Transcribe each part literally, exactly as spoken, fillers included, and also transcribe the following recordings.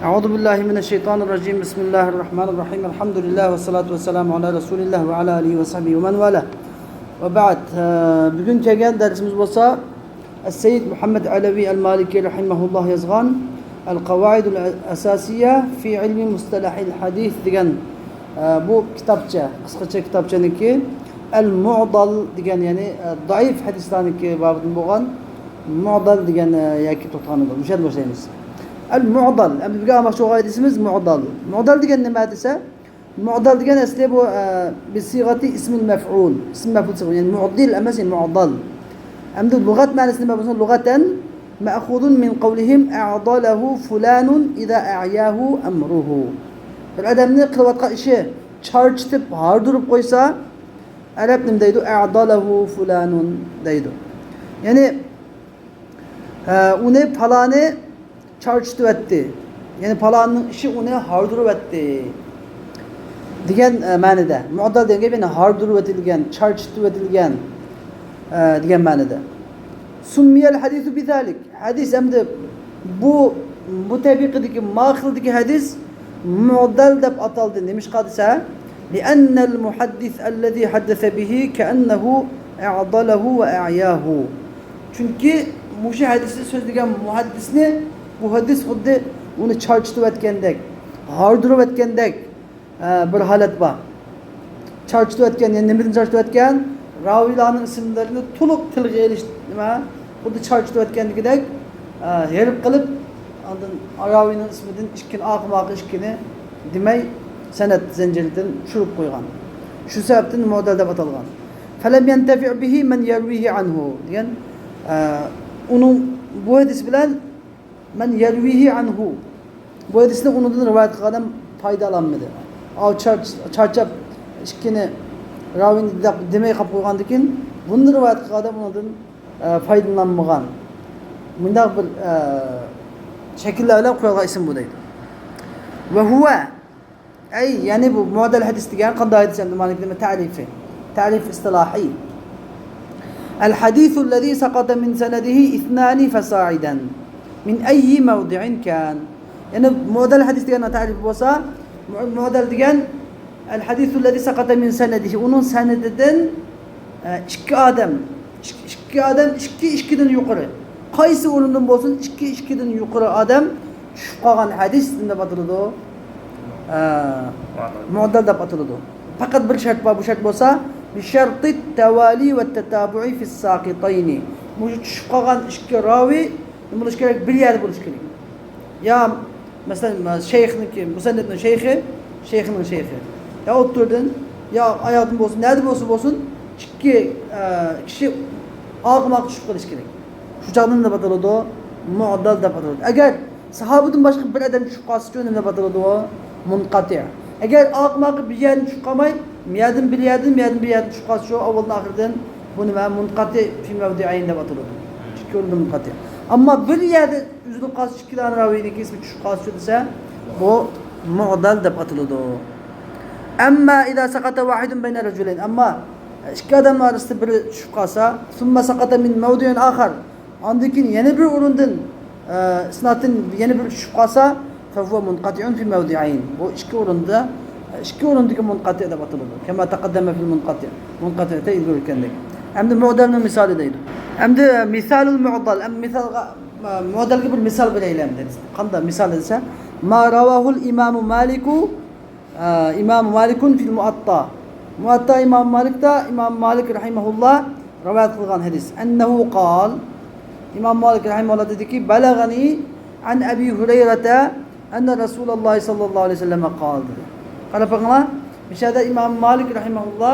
أعوذ بالله من الشيطان الرجيم. بسم الله الرحمن الرحيم. الحمد لله والصلاة والسلام على رسول الله وعلى آله وصحبه ومن والاه. وبعد. بۈگۈن كەلگەن دەرسىمىز بولسا، ئەسسەييىد مۇھەممەد ئەلەۋى ئەلمالىكى رەھىمەھۇللاھ يازغان القواعد الأساسية في علم مصطلح الحديث دېگەن، ئە، بۇ كىتابچە، قىسقىچە كىتابچىنىڭكى ئەل مۇئدەل دېگەن، يەنى، ئە، زەئىپ ھەدىسلەرنىڭكى بابىدىن بولغان مۇئدەل دېگەن، ئە، يەرگە توختىغان ئىدۇق. مۇشۇ يەردىن باشلايمىز. ئەل مۇئدەل. ئەمدى بۈگۈن ئالماقچى بولغان ھەدىسىمىز مۇئدەل. مۇئدەل دېگەن نېمە دېسە، مۇئدەل دېگەن ئەسلى بۇ، ئە، بىسىغەتى ئىسمىل مەفئۇل. ئىسم مەفئۇل سىغىۋى، يەنى مۇئدىل ئەمەس، يەنى مۇئدەل. ئەمدى لۇغەت مەنىسى نېمە بولسا، لۇغەتەن مەخۇزۇن مىن قەۋلىھىم ئەئدەلەھۇ فۇلانۇن ئىزا ئەئياھۇ ئەمرۇھۇ. بىر ئادەمنى قىلىۋاتقان ئىشى چارچىتىپ، ھاردۇرۇپ قويسا، ئەرەب نېمە دەيدۇ؟ ئەئدەلەھۇ فۇلانۇن دەيدۇ. يەنى، ئە، ئۇنى پالانى چارچىتىۋەتتى. يەنى پالاننىڭ ئىشى ئۇنى ھاردۇرۇۋەتتى دېگەن، ئە، مەنىدە. مۇئدەل دېگەن گەپ يەنى ھاردۇرۇۋېتىلگەن، چارچىتىۋېتىلگەن، ئە، دېگەن مەنىدە. سمي الحديث بذلك. ھەدىس ئەمدى بۇ، بۇ تەبىقىدىكى، ما خىلدىكى ھەدىس مۇئدەل دەپ ئاتالدى. نېمىشقا دېسە، لأن المحدث الذي حدث به كأنه أعدله وأعياه. چۈنكى مۇشۇ ھەدىسنى سۆزلىگەن مۇھەددىسنى، بۇ ھەدىس خۇددى ئۇنى چارچىتىۋەتكەندەك، ھاردۇرۇۋەتكەندەك، ئە، بىر ھالەت بار. چارچىتىۋەتكەن، يەنى نېمىدىن چارچىتىۋەتكەن؟ راۋىلارنىڭ ئىسىملىرىنى تولۇق تىلغا ئېلىش، نېمە؟ خۇددى چارچىتىۋەتكەندىكىدەك، ئە، ھېرىپ قىلىپ، ئاندىن راۋىنىڭ ئىسمىدىن ئىككىنى، ئارقىمۇ ئارقا ئىككىنى دېمەي، سەنەد زەنجىرىدىن چۈشۈرۈپ قويغان. شۇ سەۋەبتىن مۇئدەل دەپ ئاتالغان. فلم ينتفع به من يرويه عنه دېگەن، ئە، ئۇنىڭ بۇ ھەدىس بىلەن من يرويه عنه، بۇ ھەدىسنى ئۇنىڭدىن رىۋايەت قىلغان ئادەم پايدا ئالالمىدى. ئاۋۇ چارچ-، چارچاپ ئىككىنى راۋىنى دەپ دېمەي قاپ قويغاندىن كېيىن، بۇنى رىۋايەت قىلغان ئادەم ئۇنىڭدىن، ئە، پايدىلانمىغان. مۇنداق بىر، ئە، شەكىللەر بىلەن قويۇلغان ئىسىم بۇ دەيدۇ. وهو، ئەي، يەنى بۇ مۇئدەل ھەدىس دېگەن قانداق ھەدىس ئەمدى؟ مانا نېمە تەرىپى؟ تەرىپ ئىستىلاھىي. الحديث الذي سقط من سنده اثنان فصاعدا من أي موضع كان. يەنى مۇئدەل ھەدىس دېگەننىڭ تەرىپى بولسا، مۇ-، مۇئدەل دېگەن الحديث الذي سقط من سنده، ئۇنىڭ سەنىدىدىن، ئە، ئىككى ئادەم، ئىك-، ئىككى ئادەم، ئىككى، ئىككىدىن يۇقىرى. قايسى ئورۇندىن بولسۇن، ئىككى، ئىككىدىن يۇقىرى ئادەم چۈشۈپ قالغان ھەدىس نېمە دەپ ئاتىلىدۇ؟ ئە، مۇئدەل دەپ ئاتىلىدۇ. پەقەت بىر شەرت بار، بۇ شەرت بولسا، بشرط التوالي والتتابع في الساقطين. مۇشۇ چۈشۈپ قالغان ئىككى راۋى نېمە بولۇشى كېرەك؟ بىر يەردە بولۇشى كېرەك. يا، مەسىلەن، شەيخنىڭكى، مۇسەننىپنىڭ شەيخى، شەيخىنىڭ شەيخى. يا ئوتتۇرىدىن، يا ئاياغدىن بولسۇن، نەدە بولسا بولسۇن، ئىككى، ئە، كىشى ئارقىمۇ ئارقا چۈشۈپ قېلىشى كېرەك. شۇ چاغدا نېمە دەپ ئاتىلىدۇ؟ مۇئدەل دەپ ئاتىلىدۇ. ئەگەر ساھابىدىن باشقا بىر ئادەم چۈشۈپ قالسىچۇ، نېمە دەپ ئاتىلىدۇ؟ مۇنقەتىئ. ئەگەر ئارقىمۇ ئارقا بىر يەردىن چۈشۈپ قالماي، مۇ يەردىن بىر يەردىن، مۇ يەردىن بىر يەردىن چۈشۈپ قالسىچۇ، ئاۋۋالدىن ئاخىرىدىن، بۇ نېمە؟ مۇنقەتىئ فى مەۋدىئەين دەپ ئاتىلىدۇ. ئىككى ئورۇندا مۇنقەتىئ. ئەمما بىر يەردە ئۈزۈلۈپ قالسا، ئىككىلا راۋىنىڭكى ئىسمى چۈشۈپ قالسىچۇ دېسە، بۇ مۇئدەل دەپ ئاتىلىدۇ. أما إذا سقط واحد بين رجلين، ئەمما ئىككى ئادەمنىڭ ئارىسىدا بىرى چۈشۈپ قالسا، ثم سقط من موضع آخر، ئاندىن كېيىن يەنە بىر ئورۇندىن، ئە، ئىسنادتىن يەنە بىر چۈشۈپ قالسا، فهو منقطع في موضعين، بۇ ئىككى ئورۇندا، ئىككى ئورۇندىكى مۇنقەتىئ دەپ ئاتىلىدۇ. كما تقدم في المنقطع، مۇنقەتىئدە ئىلگىرى ئۆتكەندەك. ئەمدى مۇئدەلنىڭ مىسالى دەيدۇ. ئەمدى مثال المعضل، ئەمدى مىسالغا، ئە، مۇئدەلگە بىر مىسال بېرەيلى ئەمدى. قانداق مىسال دېسە، ما رواه الإمام مالك، ئە، إمام مالك في الموطأ. مۇئەتتا ئىمام مالىكتا ئىمام مالىك رەھىمەھۇللا رىۋايەت قىلغان ھەدىس. أنه قال، ئىمام مالىك رەھىمەھۇللا دېدىكى، بلغني عن أبي هريرة أن رسول الله صلى الله عليه وسلم قال دېدى. قاراپ بېقىڭلار، مۇشۇ يەردە ئىمام مالىك رەھىمەھۇللا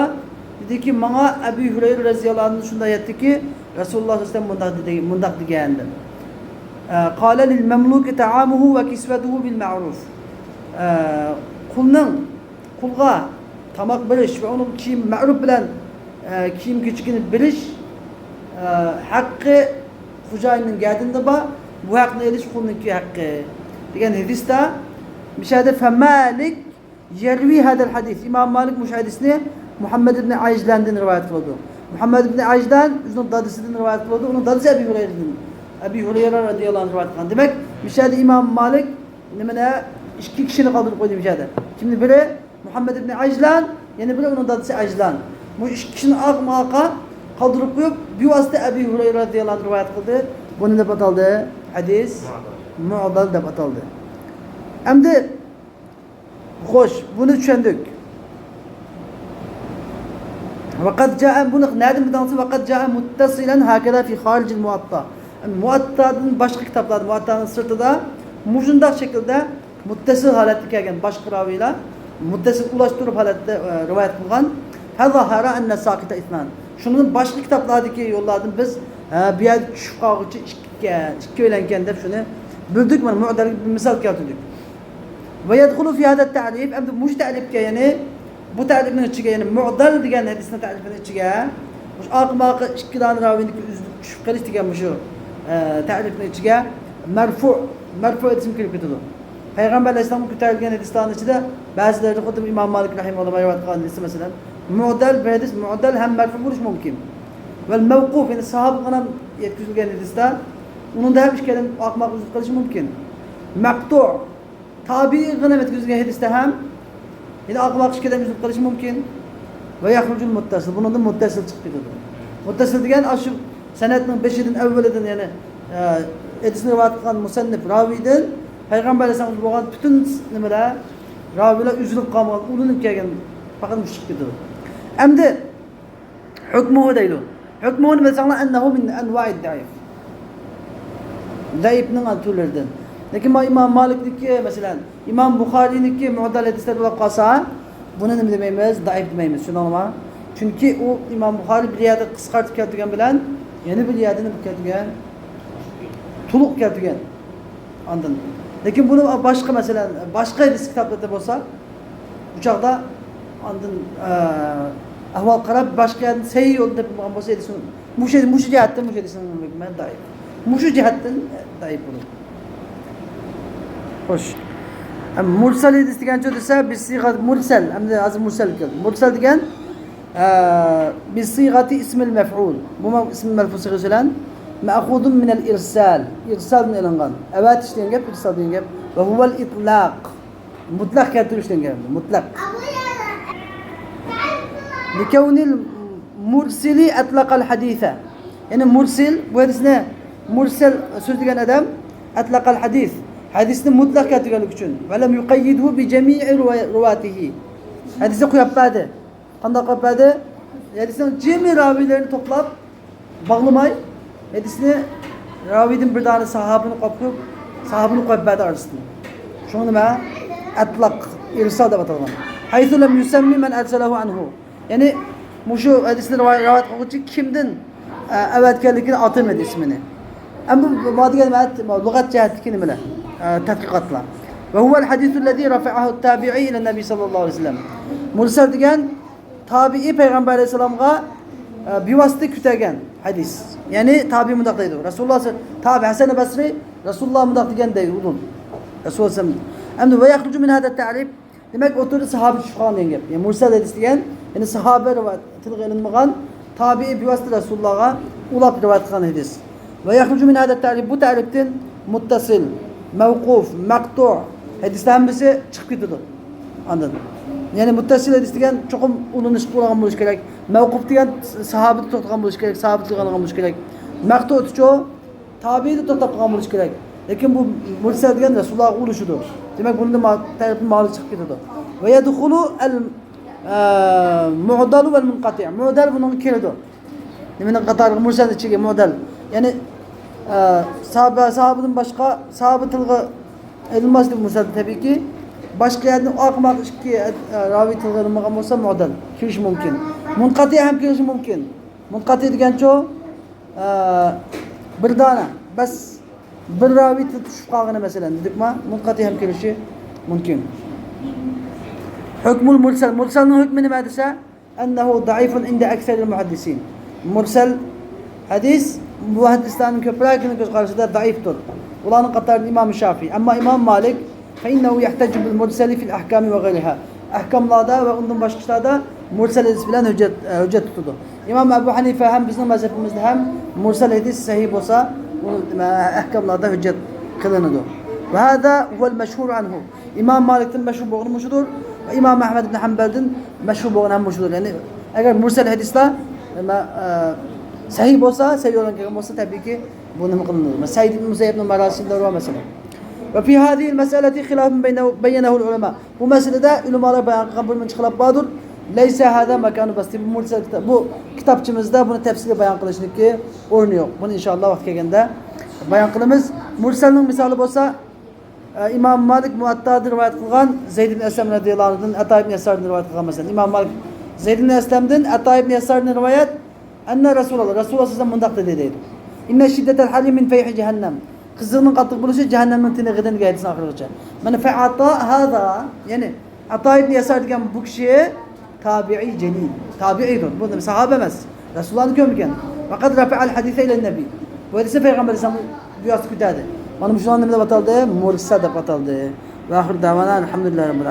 دېدىكى، ماڭا ئەبۇ ھۇرەيرە رەزىياللاھۇ ئەنھۇدىن شۇنداق يەتتىكى، رەسۇلۇللا سەللەللاھۇ ئەلەيھى ۋەسەللەم مۇنداق دېدى، مۇنداق دېگەن دەپ. ئە، قال للمملوك طعامه وكسوته بالمعروف. ئە، قۇلنىڭ، قۇلغا تاماق بېرىش ۋە ئۇنىڭ كىيىم مەرۇپ بىلەن، ئە، كىيىم كېچىكىنى بېرىش، ئە، ھەققى خوجايىننىڭ گەدىنىدە بار، بۇ ھەقنى ئېلىش قۇلنىڭكى ھەققى دېگەن ھەدىستە، مۇشۇ يەردە فمالك يروي هذا الحديث. ئىمام مالىك مۇشۇ ھەدىسنى مۇھەممەد ئىبنى ئەجلاندىن رىۋايەت قىلىدۇ. مۇھەممەد ئىبنى ئەجلان ئۆزىنىڭ دادىسىدىن رىۋايەت قىلىدۇ. ئۇنىڭ دادىسى ئەبى ھۇرەيرىدىن، ئەبى ھۇرەيرە رەزىياللاھۇ ئەنھۇ رىۋايەت قىلغان. دېمەك، مۇشۇ يەردە ئىمام مالىك نېمىنى، ئىككى كىشىنى قالدۇرۇپ قويدى مۇشۇ يەردە. كىمنى؟ بىرى مۇھەممەد ئىبنى ئەجلان، يەنە بىرى ئۇنىڭ دادىسى ئەجلان. بۇ ئىككى كىشىنى ئارقىمۇ ئارقا قالدۇرۇپ قويۇپ، بىۋاسىتە ئەبى ھۇرەيرە رەزىياللاھۇ ئەنھۇ رىۋايەت قىلدى. بۇنى دەپ ئاتالدى؟ ھەدىس مۇئدەل دەپ ئاتالدى. ئەمدى، خوش، بۇنى چۈشەندۇق. ۋەقەد جائە، بۇنى نەدىن بىلدىڭىز؟ ۋەقەد جائە مۇتتەسىلەن ھاكەزا فى خارىجىل مۇئەتتا. مۇئەتتادىن باشقا كىتابلاردا، مۇئەتتانىڭ سىرتىدا مۇشۇنداق شەكىلدە مۇتتەسىل ھالەتتە كەلگەن باشقا راۋىيلار، مۇتتەسىل ئۇلاشتۇرۇپ ھالەتتە، ئە، رىۋايەت قىلغان. فەزەھەرە ئەننە ساقىتە ئىسنان. شۇنىڭدىن باشقا كىتابلاردىكى يوللاردىن بىز، ھە، بۇ يەردە چۈشۈپ قالغۇچى ئىككى، ئىككىيلەنكەن دەپ شۇنى بىلدۇق، مانا مۇئدەلگە بىر مىسال كەلتۈردۇق. ۋە يەدخۇلۇ فى ھازا تەرىف، ئەمدى مۇشۇ تەرىپكە، يەنى بۇ تەرىپنىڭ ئىچىگە، يەنى مۇئدەل دېگەن ھەدىسنىڭ تەرىپىنىڭ ئىچىگە، مۇشۇ ئارقىمۇ ئارقا ئىككى دانە راۋىنىڭ ئۈزۈلۈپ چۈشۈپ قېلىش دېگەن مۇشۇ، ئە، تەرىپنىڭ ئىچىگە مەرفۇ، مەرفۇ ھەدىسمۇ كىرىپ كېتىدۇ. پەيغەمبەر ئەلەيھىسسالامغا كۆتەرىلگەن ھەدىسلەرنىڭ ئىچىدە بەزىلىرىدە خۇددى ئىمام مالىك رەھىمەھۇللاھ رىۋايەت قىلغان ھەدىس، مەسىلەن، مۇئدەل بىر ھەدىس، مۇئدەل ھەم مەرفۇ بولۇشى مۇمكىن. ۋەل مەۋقۇف، يەنى ساھابىغا يەتكۈزۈلگەن ھەدىستە، ئۇنىڭدا ھەم ئىككىدىن ئارقىمۇ ئارقا ئۈزۈلۈپ قېلىشى مۇمكىن. مەقتۇ، تابىئىغا يەتكۈزۈلگەن ھەدىستە ھەم، يەنى ئارقىمۇ ئارقا ئىككىدىن ئۈزۈلۈپ قېلىشى مۇمكىن. ۋە يەخرۇجۇل مۇتتەسىل، بۇنىڭدىن مۇتتەسىل چىقىپ كېتىدۇ. مۇتتەسىل دېگەن ئاشۇ سەنەدنىڭ بېشىدىن، ئەۋۋىلىدىن، يەنى، ئە، ھەدىسنى رىۋايەت قىلغان مۇسەننىپ راۋىيدىن پەيغەمبەر ئەلەيھىسسالام بولغان پۈتۈن نېمىلەر، راۋىيلار ئۈزۈلۈپ قالمىغان، ئۇلىنىپ كەلگەن، پەقەت مۇشۇ چىقىپ كېتىدۇ. ئەمدى ھۆكمۇھۇ دەيدۇ. ھۆكمۇھۇنى بىلسەڭلار، ئەننەھۇ مىن ئەنۋائىد دەئىف. زەئىپنىڭ تۈرلىرىدىن. لېكىن مانا ئىمام مالىكنىكى، مەسىلەن، ئىمام بۇخارىينىكى مۇئدەل ھەدىسلەر بولۇپ قالسا، بۇنى نېمە دېمەيمىز؟ زەئىپ دېمەيمىز. چۈشەندىڭلارمۇ؟ چۈنكى ئۇ ئىمام بۇخارىي بىر يەردە قىسقارتىپ كەلتۈرگەن بىلەن، يەنە بىر يەردە نېمە كەلتۈرگەن؟ تولۇق كەلتۈرگەن. ئاندىن. لېكىن بۇنى باشقا، مەسىلەن، باشقا ھەدىس كىتابلىرىدا بولسا، بۇ چاغدا ئاندىن، ئە، ئەھۋال قاراپ، باشقا يەردىن سەھىھ يول تېپىلمىغان بولسا، ھەدىسنى مۇشۇ، مۇشۇ جەھەتتىن مۇشۇ ھەدىسنىڭ ھۆكمى زەئىپ. مۇشۇ جەھەتتىن زەئىپ بولىدۇ. خوش. ئەم، مۇرسەل ھەدىس دېگەنچۇ دېسە، بىسىغەت مۇرسەل. ئەمدى ھازىر مۇرسەل كەلدى. مۇرسەل دېگەن، ئە، بىسىغەتى ئىسمىل مەفئۇل. بۇمۇ ئىسمىل مەفئۇل سىغىسى بىلەن مەخۇزۇن مىنەل ئىرسال. ئىرسالدىن ئېلىنغان. ئەۋەتىش دېگەن گەپ، ئىرسال دېگەن گەپ. ۋە ھۇۋەل ئىتلاق. مۇتلەق كەلتۈرۈش دېگەن گەپ، مۇتلەق. لىكەۋنىل مۇرسىلى ئەتلەقەل ھەدىسە. يەنى مۇرسىل، بۇ ھەدىسنى مۇرسەل سۆزلىگەن ئادەم، ئەتلەقەل ھەدىس، ھەدىسنى مۇتلەق كەلتۈرگەنلىكى ئۈچۈن. ۋەلەم يۇقەييىدھۇ بىجەمىئى رۇۋا-، رۇۋاتىھى. ھەدىسنى قويۇپ بەردى. قانداق قويۇپ بەردى؟ ھەدىسنىڭ جىمى راۋىيلىرىنى توپلاپ، باغلىماي، ھەدىسنى راۋىدىن بىر دانە ساھابىنى قويۇپ، ساھابىنى قويۇپ بەردى ئارىسىدىن. شۇڭا نېمە؟ ئەتلاق، ئىرسال دەپ ئاتالغان. ھەيسۇ لەم يۇسەممى مەن ئەرسەلەھۇ ئەنھۇ. يەنى مۇشۇ ھەدىسنى رىۋايەت، رىۋايەت قىلغۇچى كىمدىن، ئە، ئەۋەتكەنلىكىنى ئاتىمىدى ئىسمىنى. ئەمما بۇ، بۇ دېگەن لۇغەت جەھەتتىكى نېمىلەر؟ ئە، تەتقىقاتلار. ۋە ھۇۋەل ھەدىسۇللەزى رەفەئەھۇ تابىئى ئىلە نەبى سەللەللاھۇ ئەلەيھى ۋەسەللەم. مۇرسەل دېگەن تابىئى پەيغەمبەر ئەلەيھىسسالامغا، ئە، بىۋاسىتە كۆتەرگەن ھەدىس. يەنى تابىئى مۇنداق دەيدۇ. رەسۇلۇللا، تابىئى ھەسەن بەسرى، رەسۇلۇللا مۇنداق دېگەن دەيدۇ ئۇدۇل. رەسۇلۇللا ئەلەيھىسسالام. ئەمدى ۋە يەخرۇجۇ مىن ھازا تەرىپ، دېمەك، ئوتتۇرىدا ساھابە چۈشۈپ قالغان دېگەن گەپ. يەنى مۇرسەل ھەدىس دېگەن، يەنى ساھابە رىۋايەت، تىلغا ئېلىنمىغان، تابىئى بىۋاسىتە رەسۇلۇللاغا ئۇلاپ رىۋايەت قىلغان ھەدىس. ۋە يەخرۇجۇ مىن ھازا تەرىپ، بۇ تەرىپتىن مۇتتەسىل، مەۋقۇف، مەقتۇ ھەدىسلەر ھەممىسى چىقىپ كېتىدۇ. ئاندىن، يەنى مۇتتەسىل ھەدىس دېگەن چوقۇم ئۇلىنىشقا ئۇلانغان بولۇشى كېرەك. مەۋقۇف دېگەن ساھابىدە توختىغان بولۇشى كېرەك، ساھابىدە توختىغان بولۇشى كېرەك. مەقتۇچۇ تابىئىدە توختاپ قالغان بولۇشى كېرەك. لېكىن بۇ مۇرسەل دېگەن رەسۇلۇللاغا ئۇلىشىدۇ. دېمەك، بۇنىڭدا ما-، تەرىپى مالى چىقىپ كېتىدۇ. ۋە يەدخۇلۇ ئەل، ئە، مۇئدەلۇ ۋەل مۇنقەتىئ. مۇئدەل بۇنىڭغا كىرىدۇ. نېمىنىڭ قاتارىغا؟ مۇرسەل ئىچىگە مۇئدەل. يەنى، ئە، ساھابە، ساھابىدىن باشقا ساھابە تىلغا ئېلىنماسلىق مۇرسەل تەبىئىيكى. باشقا يەردىن ئارقىمۇ ئارقا ئىككى، ئە، راۋىي تىلغا ئېلىنمىغان بولسا مۇئدەل كىرىشى مۇمكىن. مۇنقەتىئ ھەم كىرىشى مۇمكىن. مۇنقەتىئ دېگەنچۇ؟ ئە، بىر دانە، بەس، بىر راۋىي تىل چۈشۈپ قالغىنى، مەسىلەن، دېدۇقما؟ مۇنقەتىئ ھەم كېلىشى مۇمكىن. ھۆكمۇل مۇرسەل. مۇرسەلنىڭ ھۆكمى نېمە دېسە، ئەننەھۇ زەئىفۇن ئىندە ئەكسەرىل مۇھەددىسىن. مۇرسەل ھەدىس مۇھەددىسلەرنىڭ كۆپرەكىنىڭ كۆز قارىشىدا زەئىپتۇر. ئۇلارنىڭ قاتارىدا ئىمام شافىئى. ئەمما ئىمام مالىك فەئىننەھۇ يەھتەججۇ بىل مۇرسەلى فىل ئەھكامى ۋە غەيرىھا. ئەھكاملاردا ۋە ئۇندىن باشقا ئىشلاردا مۇرسەل ھەدىس بىلەن ھۆججەت، ھۆججەت تۇتىدۇ. ئىمام ئەبۇ ھەنىفە ھەم بىزنىڭ مەزھىپىمىزدە ھەم مۇرسەل ھەدىس سەھىھ بولسا، ئۇ ئەھكاملاردا ھۆججەت قىلىنىدۇ. وهذا هو المشهور عنه. ئىمام مالىكتىن مەشھۇر بولغىنى مۇشۇدۇر ۋە ئىمام ئەھمەد ئىبن ھەمبەلدىن مەشھۇر بولغىنى ھەم مۇشۇدۇر. يەنى ئەگەر مۇرسەل ھەدىسلەر، ئە، سەھىھ بولسا، سەھىھ يولدىن كەلگەن بولسا، تەبىئىيكى بۇ نېمە قىلىنىدۇ؟ سەئىد ئىبن مۇسەييىبنىڭ ماراسىملىرى بار، مەسىلەن. وفي هذه المسألة خلاف بين-، بينه العلماء. بۇ مەسىلىدە ئۆلىمالار بايان قىلغان بىر مۇنچە خىلاپ باردۇر. ليس هذا مكان بسطه. بۇ مۇرسەل كىتاب، بۇ كىتابچىمىزدا بۇنى تەپسىلىي بايان قىلىشنىڭكى ئورنى يوق. بۇنى ئىنشائاللا ۋاقتى كەلگەندە بايان قىلىمىز. مۇرسەلنىڭ مىسالى بولسا، ئە، ئىمام مالىك مۇئەتتادىن رىۋايەت قىلغان زەيد ئىبن ئەسلەم رەزىياللاھۇ ئەنھۇدىن ئەتا ئىبن يەساردىن رىۋايەت قىلغان، مەسىلەن، ئىمام مالىك زەيد ئىبن ئەسلەمدىن، ئەتا ئىبن يەساردىن رىۋايەت، ئەننە رەسۇلاللا، رەسۇلاللا سەللەللاھۇ ئەلەيھى ۋەسەللەم مۇنداق دېدى دەيدۇ. ئىننە شىددەتەل ھەرى مىن فەيھى جەھەننەم. قىزىقنىڭ قاتتىق بولۇشى جەھەننەمنىڭ تېنىغىدىن دېگەن ھەدىسنىڭ ئاخىرىغىچە. مەن فەئەتا ھازا، يەنى ئەتا ئىبن يەسار دېگەن بۇ كىشى تابىئىي جەلىل، تابىئىيدۇر. بۇ ساھابە ئەمەس. رەسۇلۇللانى كۆرمىگەن. ۋەقەد رەفەئەل ھەدىسە ئىلەن نەبى. بۇ ھەدىسنى پەيغەمبەر ئەلەيھىسسالام دۇنياسىغا كۆتەردى. مانا مۇشۇلار نېمە دەپ ئاتالدى؟ مۇرسەل دەپ ئاتالدى. ۋە ئاخىر دەۋانا ئەلھەمدۇلىللاھى رەببىل